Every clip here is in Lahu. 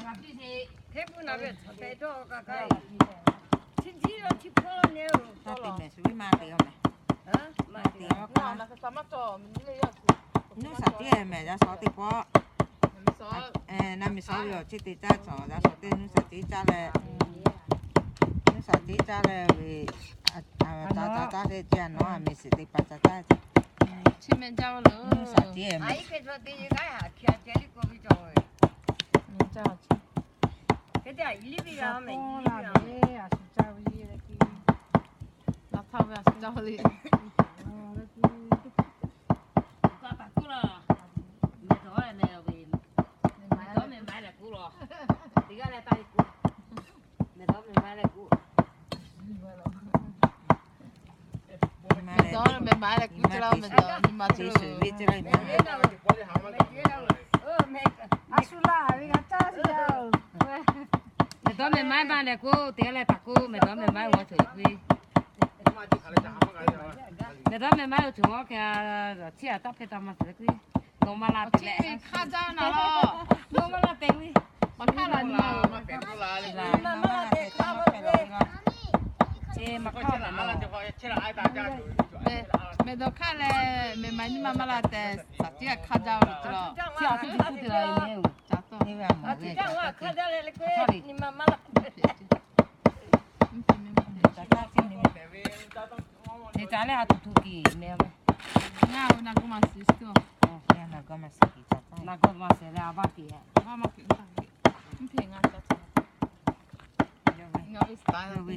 Hteˇ puiˉ na ve tawˇ te dawˇ k'a k'a, chi jiˇ lo chi hpawˇ lo ne-o. Taˇ te mehˍ, shu viˉ maˇ te-o mehˍ. Maˇ te-o k'a. Nuˇ shaˍ tiˉ mehˍ, yaˇ shaˍ teˇ hpawˇ. Naˇ miˬ shaˍ ve awˬ chi te caˇ cawˬ, yaˇ shaˍ teˇ nuˇ shaˍ tiˉ caˇ leh, nuˇ shaˍ tiˉ caˇ leh ve, caˇ caˇ caˇ te ce nawˬ a miˬ shiˍ te pa caˇ caˇ ce. Nuˇ shaˍ tiˉ mehˍ. Mehˍ dawˇ mehˍ maˇ leh kuˉ ce laˇ, mehˍ dawˇ nyi ma ce. Mehˍ dawˇ mehˍ maˇ maˇ leh k'o, te leh taˍ k'o, mehˍ dawˇ mehˍ maˇ g'aw cawˬ ve. Mehˍ dawˇ mehˍ maˇ g'aw cawˬ g'aw hk'e, chi a taˇ hpehˇ taˇ maˇ te ve. Nawˬ maˇ la te leh hk'aˇ jaˇ na la. Nawˬ maˇ la te ve. Maˇ hk'aˇ la nyi ma. Mehˍ dawˇ hk'aˇ leh mehˍ maˇ nyi ma maˇ la tehꞈ, shaˍ tiˉ hk'aˇ jaˇ ve lo ce la. Chi a tuˇ tuˇ te la ve mehˍ-oˬ. Ca tawˇ. Te ca leh a tuˬ tuˬ kiˬ mehˍ-oˬ mehˍ. Ngaˬ hui na g'uˇ ma suˍ, na g'uˇ ma suˍ leh a vaˇ piˍ, a vaˇ maˇ piˍ, mvuhˇ hpeꞈ ngaˬ ca ca. Ngaˬ ve style, ngaˬ ve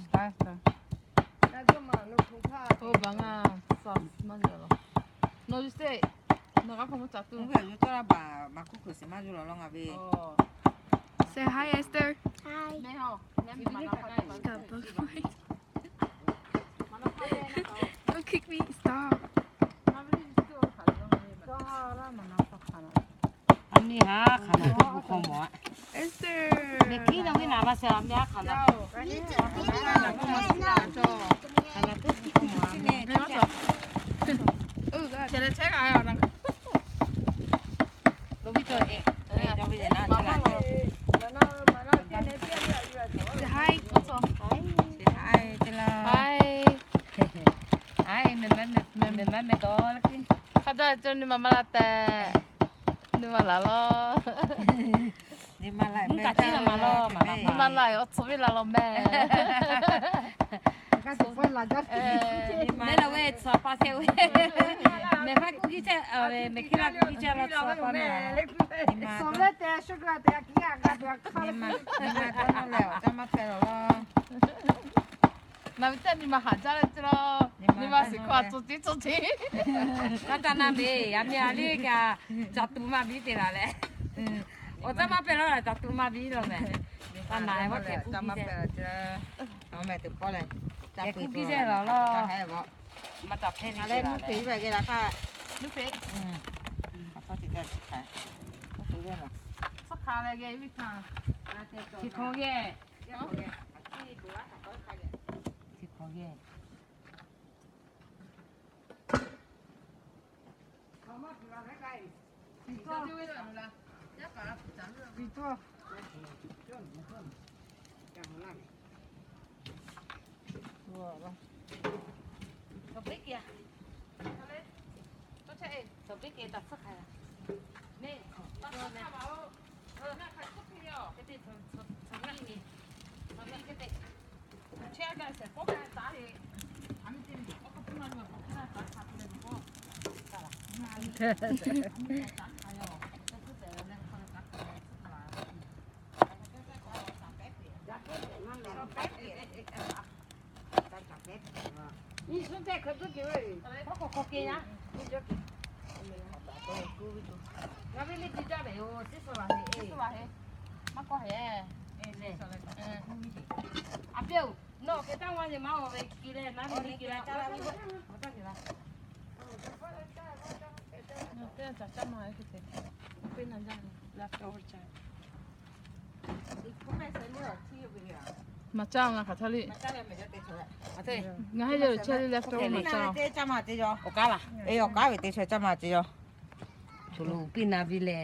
style. Oˇ baˬ ngaˬ sa maˇ yawˬ law. Nawˬ yuˬ te, nawˬ g'a hk'aw mvuhˇ ca tuˬ. Ngaˬ ve yuˬ tawˇ la baˬ maˇ kuˇ kuiˬ shiˍ maˇ yuˬ law law ngaˬ ve. Say hi, Esther. Hi. Don't kick me. Stop. A miˇ haˉ hk'aˬ naˬ teˇ hpu hk'aw mawˬ-a. Esther. Mehˍ kiˉ naˬ ve naˍ ma shehˍ a miˇ haˉ hk'aˬ naˬ. Hk'aˬ naˬ teˇ hpu hk'aw mawˬ-a. Hi. Hi. Mehˍ maˇ mehˍ dawˇ le. Hk'a jaˇ cawˇ nyi ma maˇ la tehꞈ. Nyi ma laˬ law. Nyi ma laˬ, nyi ma laˬ, awˬ tcuh viˉ la law mehˍ. Mehˍ laˬ ve tcuh pa shehˍ ve. Mehˍ hk'aˇ kuˇ kiˇ chehˇ, mehˍ hk'e la kuˇ kiˇ chehˇ la tcuh pa mehˍ. Suˍ leh tehꞈ shu g'a tehꞈ a kiˉ g'a g'a tuˬ a hk'aˇ le. Nyi ma dawˇ nawˇ leh awˬ caˇ maˇ hpehꞈ law law. Naˬ ve teˇ nyi ma haˍ jaˇ leh ce law. Nyi ma shiˍ hkawˇ a tcuh tiˉ tcuh tiˉ. Kaˇ caˇ naˇ ve a miˇ a liˇ kaꞈ, caˍ tuˬ maˇ biˇ te laˬ leh. Awˬ caˇ maˇ hpehꞈ law, caˍ tuˬ maˇ biˇ law mehˍ. Kaˇ naˬ ve teˇ kuˇ kiˇ chehˇ. Mehˍ tuˬ pawˆ leh, kuˇ kiˇ chehˇ laˬ law. Maˇ caˍ hpehꞈ ve leh nuˇ hpeꞈ ve geh la hk'aˇ. Nuˇ hpeꞈ. Chi hk'aw geh. Chi hk'aw geh. Maꞈ caˇ ngaˬ hk'aˬ htaˇ liꞈ. Ngaˬ hui yawˇ chehˇ liꞈ leh fto maꞈ caˇ. Awˬ kaˉ ve teˇ chaw caˇ maˇ te yaw. Choˬ lo piˇ na ve leh.